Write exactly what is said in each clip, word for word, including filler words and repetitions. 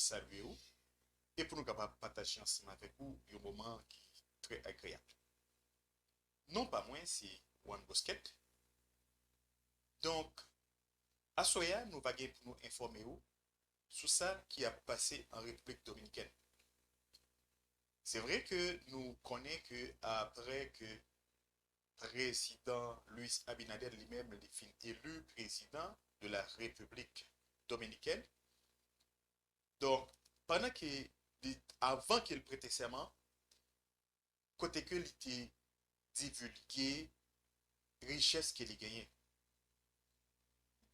salye w e pou nou kapab pataje ansanm avèk ou yon moman ki trè agreyab. Non pa mwen, se Juan Bosquet. Donk, aswè a, nou va gen pou nou enfòme w sou sa ki ap pase an Repiblik Dominikèn. Se vre ke nou konnen ke apre ke prezidan Luis Abinader li menm li fin eli prezidan de la Repiblik Dominikèn, donk, pandan ke li, avan ke l prete sèman, kote ke li te divilge richès ke li genyen.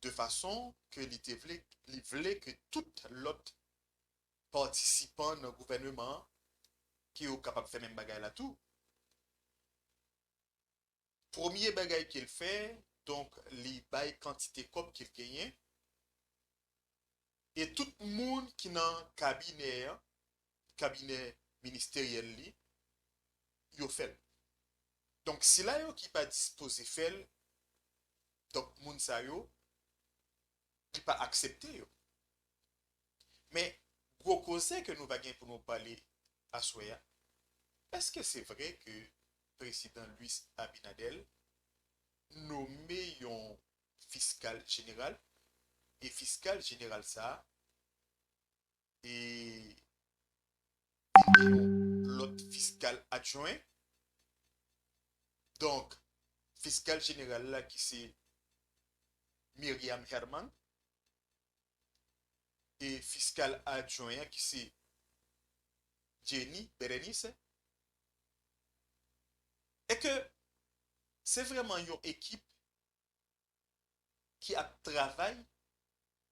De fason ke li te vle, li vle ke tout lòt patisipan nan gouvèneman an, ke yo kapab fè menm bagay la tou. Premye bagay ke l fè, donk, li bay kantite kòb ke l genyen, e tout moun ki nan kabinè an, kabinè ministeryèl li, yo fè l. Donk, sila yo ki pa dispoze fè l, donk, moun sa yo, li pa aksepte yo. Men, gwo koze ke nou va gen pou nou pale aswè a, èske se vre ke prezidan Luis Abinader nome yon fiskal jeneral, e fiskal jeneral sa a, e li gen yon lòt fiskal adjwen. Donk, fiskal jeneral la ki se Myriam Herman, e fiskal adjwen an ki se Jenny Berenice, e ke se vrèman yon ekip ki ap travay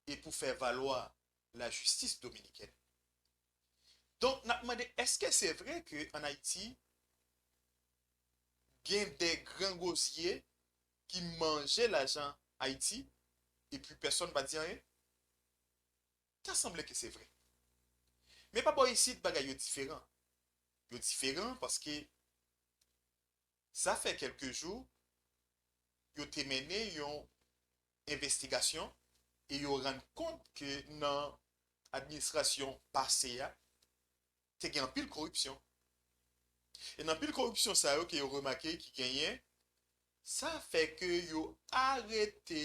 e pou fè valwa lajistis dominikèn. Donk, n ap mande, èske se vre ke ann Ayiti, gen de grangozye ki manje lajan Ayiti, epi pèsonn pa di anyen? Ta sanble ke se vre. Men pa bò isit, bagay yo diferan. Yo diferan paske sa fè kèlke jou, yo te mennen yon envestigasyon e yo rann kont ke nan administrasyon pase a, te gen anpil koripsyon. E nan anpil koripsyon sa yo ke yo remake ki genyen, sa fè ke yo arete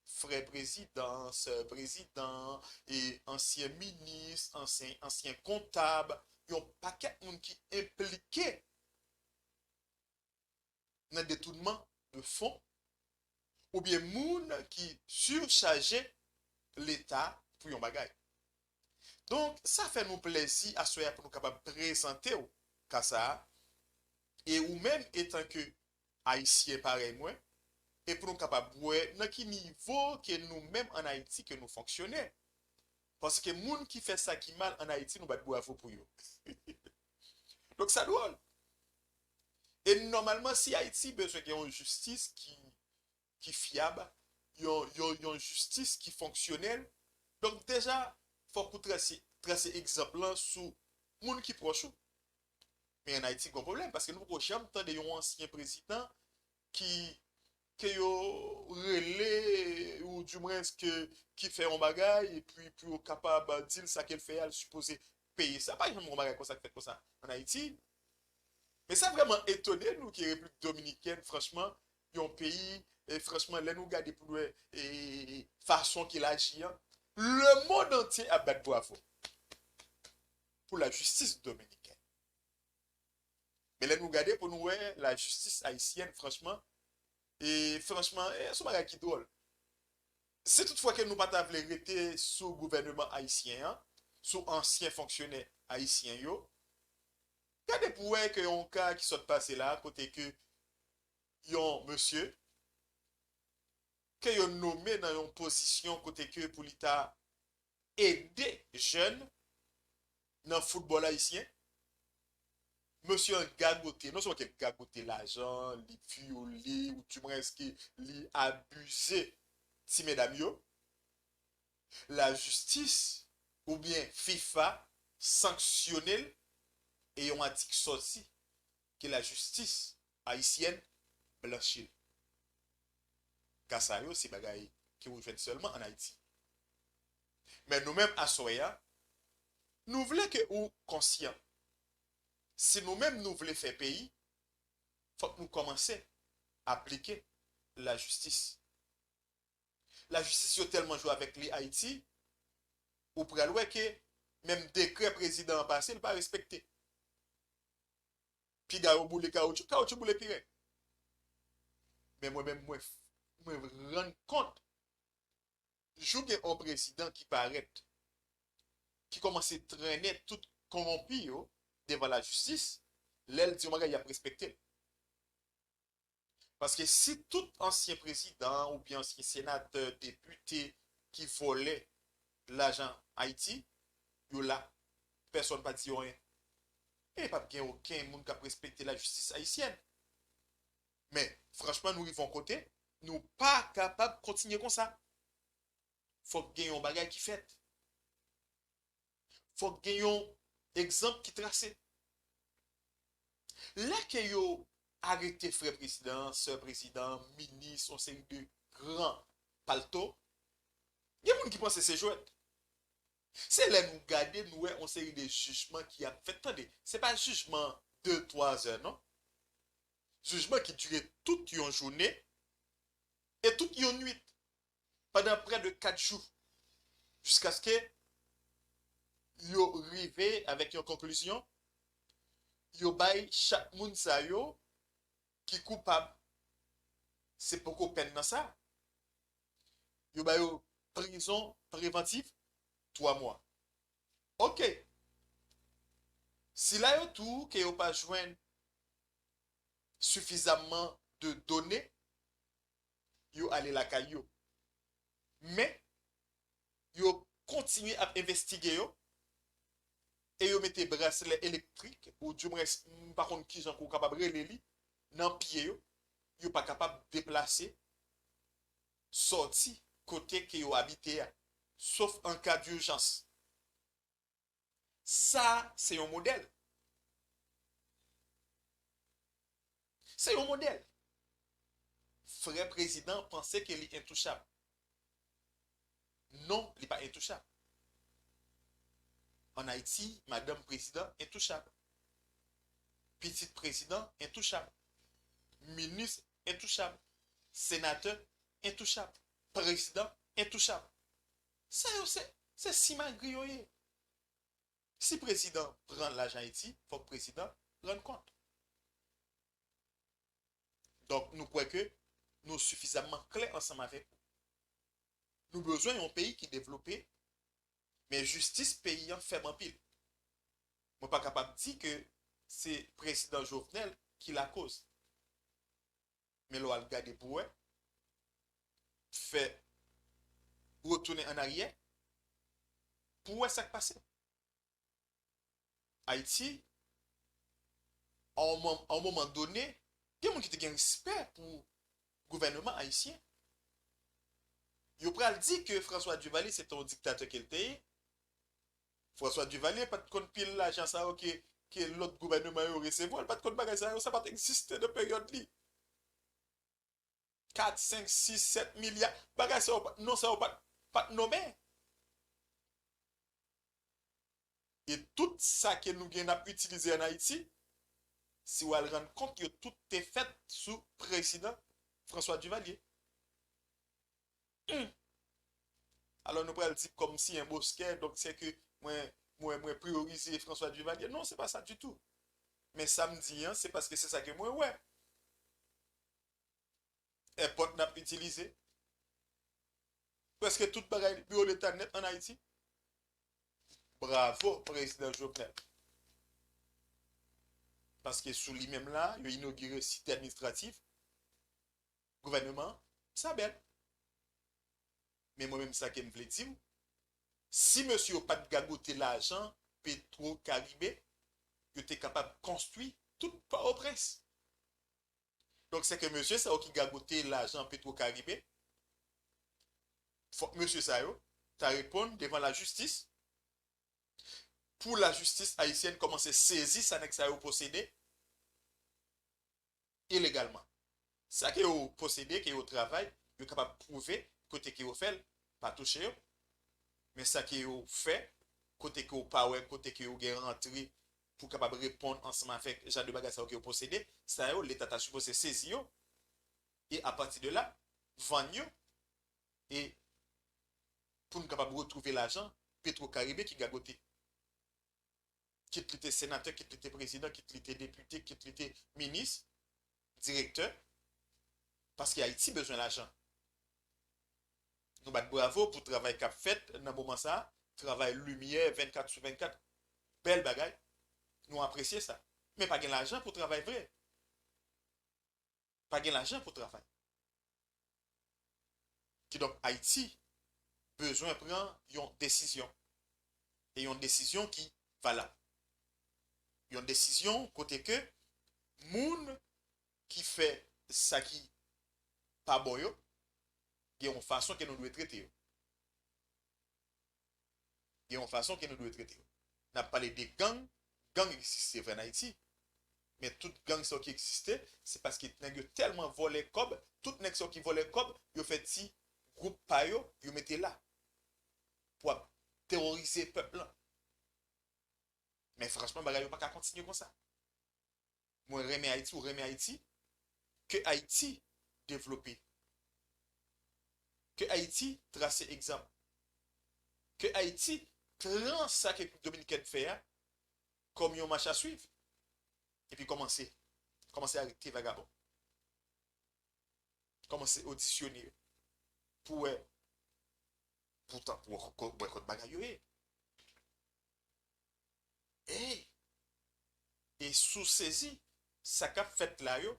frè prezidan, sè prezidan, e ansyen minis, ansyen, ansyen kontab, yon pakèt moun ki enplike nan detounman de fon, oubyen moun ki sichaje Leta pou yon bagay. Donk, sa fè nou plèzi aswè a pou nou kapab prezante w ka sa a, e ou menm, etanke Ayisyen parèy mwen, e pou nou kapab wè nan ki nivo ke nou menm ann Ayiti ke nou fonksyone. Paske moun ki fè sa ki mal ann Ayiti, nou bat bwavo pou yo. Donk, sa dwòl. E nòmalman, si Ayiti bezwen gen yon jistis ki, ki fyab, yon, yon, yon jistis ki fonksyonèl, donk deja, fòk ou trase, trase egzanp lan sou moun ki pwòch ou. Men ann Ayiti, gen yon pwoblèm, paske nou poko janm tande yon ansyen prezidan ki, ke yo rele, ou dimwens ke, ki fè yon bagay, epi pou yo kapab di l sa ke l fè a, l sipoze peye sa. Pa janm yon bagay konsa k fèt konsa ann Ayiti. Men sa vrèman etone nou ke Repiblik Dominikèn, franchman, yon peyi, e franchman, lè nou gade pou nou wè, e, fason ke l aji an, lemonn antye ap bat bwavo pou lajistis dominikèn. Men lè nou gade pou nou wè lajistis ayisyèn, franchman, e franchman, e, se yon bagay ki dwòl. Si toutfwa ke nou pa ta vle rete sou gouvèneman ayisyen an, sou ansyen fonksyonè ayisyen yo, gade pou wè ke yon ka ki sot pase la, kote ke yon mesye, ke yo nome nan yon pozisyon kote ke pou li ta ede jèn nan foutbòl ayisyen. Mesye an gagote, non sèlman ke l gagote lajan, li vyole, ou dimwens ke li abize ti medam yo, lajistis oubyen fifa sanksyone l e yon atik sòti ke lajistis ayisyèn blanchi l. Ka sa yo, se bagay ke ou jwenn sèlman ann Ayiti. Men nou menm, aswè a, Nou vle ke ou konsyan. Si nou menm nou vle fè peyi, fòk nou kòmanse aplike lajistis. Lajistis yo tèlman jwe avèk li Ayiti, ou pral wè ke menm dekrè prezidan an pase, li pa respekte. Piga yo boule kawotchou, kawotchou boule pi rèd. Men mwen menm, mwen, mwen rann kont, jou gen yon prezidan ki parèt, ki kòmanse trennen tout kòwonpi yo devan lajistis, lè l di yon bagay, y ap respekte l. Paske si tout ansyen prezidan oubyen ansyen senatè, depite ki vòlè lajan Ayiti, yo la, pèsonn pa di yo anyen. E p ap gen okenn moun k ap respekte lajistis ayisyèn. Men, franchman, nou rive yon kote, nou pa kapab kontinye konsa. Fòk gen yon bagay ki fèt. Fòk gen yon egzanp ki trase. Lè ke yo arete frè prezidan, sè prezidan, minis, yon seri de gran palto, gen moun ki panse se jwèt. Se lè nou gade, nou wè yon seri de jijman ki ap fèt. Tande, se pa jijman de, twa zè, non. Jijman ki dire tout yon jounen e tout yon nuit, pandan prè de kat jou, jiskaske yo rive avèk yon konklizyon, yo bay chak moun sa yo ki koupab, se poko pèn nan sa, yo ba yo prizon prevantif twa mwa. Oke. Sila yo tou ke yo pa jwenn sifizamman de done, yo ale lakay yo. Men, yo kontinye ap envestige yo, e yo mete braslè elektrik, ou dimwens, m pa konn kijan ke w kapab rele li, nan pye yo, yo pa kapab deplase, sòti kote ke yo abite a, sof an ka dijans. Sa, se yon modèl. Se yon modèl. Frè prezidan panse ke li entouchab. Non, li pa entouchab. Ann Ayiti, madanm prezidan entouchab. Pitit prezidan entouchab. Minis entouchab. Senatè entouchab. Prezidan entouchab. Sa yo se, se simagri yo ye. Si prezidan pran lajan Ayiti, fòk prezidan rann kont. Donk, nou kwè ke nou sifizamman klè ansanm avèk ou. Nou bezwen yon peyi ki devlope, men jistis peyi an fèb anpil. Mwen pa kapab di ke se prezidan Jovenel ki lakoz. Men lè w al gade pou wè, fè retounen ann aryè, pou wè sa k pase. Ayiti, a yon mom-, a yon moman done, gen moun ki te gen respè pou gouvèneman ayisyen. Yo pral di ke François Duvalier se te yon diktatè ke l te ye. François Duvalier pa t konn pil lajan sa yo ke, ke lòt gouvèneman yo resevwa. L pa t konn bagay sa yo, sa pa t egziste nan peryòd li. Kat, senk, sis, sèt milya, bagay sa yo, pa t, non sa yo pa t, pa t nonmen. E tout sa ke nou gen n ap itilize ann Ayiti, si w al rann kont, yo tout te fèt sou prezidan François Duvalier. Hmm. Alò nou pral di kòmsi en boskè, donk se ke mwen, mwen, mwen priyorize François Duvalier. Non, se pa sa ditou. Men sa m di an, se paske se sa ke mwen wè. Èpòt n ap itilize. Prèske tout bagay, biwo leta nèt ann Ayiti. Bravo, prezidan Jovenel. Paske sou li menm la, yo inogire site administratif gouvèneman an, sa bèl. Men mwen menm sa ke m vle di w, si mesye yo pa t gagote lajan Petro Caribe, yo te kapab konstwi tout Pòtoprens. Donk, se ke mesye sa yo ki gagote lajan Petro Caribe, fòk mesye sa yo ta reponn devan lajistis, pou lajistis ayisyèn kòmanse sezi sa nèg sa yo posede ilegalman. Sa ke yo posede, ke yo travay, yo kapab pwouve kote ke yo fè l, pa touche yo. Men sa ke yo fè, kote ke w pa wè, kote ke yo gen rantre pou kapab reponn ansanm avèk jan de bagay sa yo ke yo posede, sa yo, Leta ta sipoze sezi yo, e apati de la, vann yo, e pou n kapab retwouve lajan Petro Caribe ki gagote. Kit li te senatè, kit li te prezidan, kit li te depite, kit li te minis, direktè, paske Ayiti bezwen lajan. Nou bat bravo pou travay k ap fèt nan moman sa a, travay limyè vennkat sou vennkat, bèl bagay, nou apresye sa. Men pa gen lajan pou travay vre. Pa gen lajan pou travay. Kidonk, Ayiti bezwen pran yon desizyon. E yon desizyon ki valab. Yon desizyon kote ke moun ki fè sa ki pa bon yo, gen yon fason ke nou dwe trete yo. Gen yon fason ke nou dwe trete yo. N ap pale de gang, gang egziste vre an Ayiti. Men tout gang sa yo ki egziste, se paske nèg yo tèlman vòlè kòb, tout nèg sa yo ki vòlè kòb, yo fè ti gwoup pa yo, yo mete la pou ap teworize pèp lan. Men franchman, bagay yo pa ka kontinye konsa. Mwen renmen Ayiti, ou renmen Ayiti, ke Ayiti devlope. Ke Ayiti trase egzanp. Ke Ayiti pran sa ke Repiblik Dominikèn fè a kòm yon mach a swiv. Epi kòmanse, kòmanse arete vagabon. Kòmanse odisyone yo. Pou wè, poutan, pou wè kò-, wè kot bagay yo ye. Ey! E si w sezi, sa k ap fèt la yo,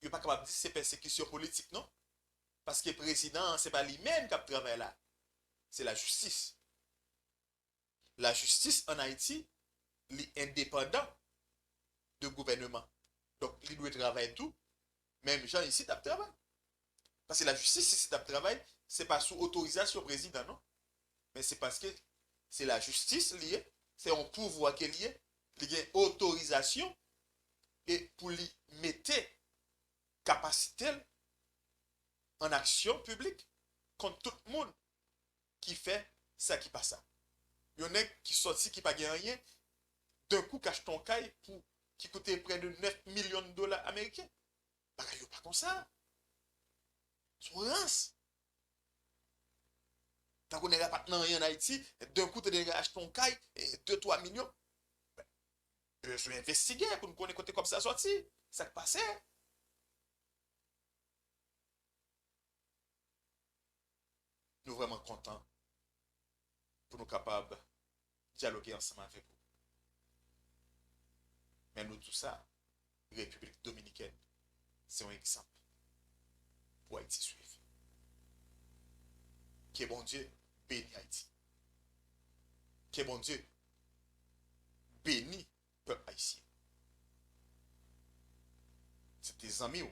yo pa kapab di se pèsekisyon politik, non. Paske prezidan an, se pa li menm k ap travay la. Se lajistis. Lajistis ann Ayiti, li endepandan de gouvèneman. Donk, li dwe travay tou, menm jan isit ap travay. Paske lajistis isit ap travay, se pa sou otorizasyon prezidan, non. Men se paske se lajistis li ye, se yon pouvwa ke li ye, li gen otorizasyon e pou li mete kapasite l an aksyon piblik kont tout moun ki fè sa ki pa sa. Yon nèg ki sòti, ki pa gen anyen, denkou k achte yon kay pou, ki koute prè de nèf milyon dola ameriken. Bagay yo pa konsa. Se yon rans. Tankou nèg la pa t nan anyen an Ayiti, denkou tande nèg la achte yon kay, e, de twa milyon. Bezwen envestige pou n konnen kote kòb sa sòti, sa k pase. Nou vrèman kontan pou nou kapab dyaloge ansanm avèk ou. Men nou di w sa, Repiblik Dominikèn se yon egzanp pou Ayiti swiv. Ke Bondye beni Ayiti. Ke Bondye beni pèp ayisyen. Se te zanmi w,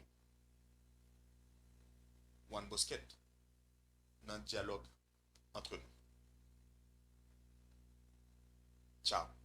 Juan Bosquet, nan Dialogue entre nous. Ciao.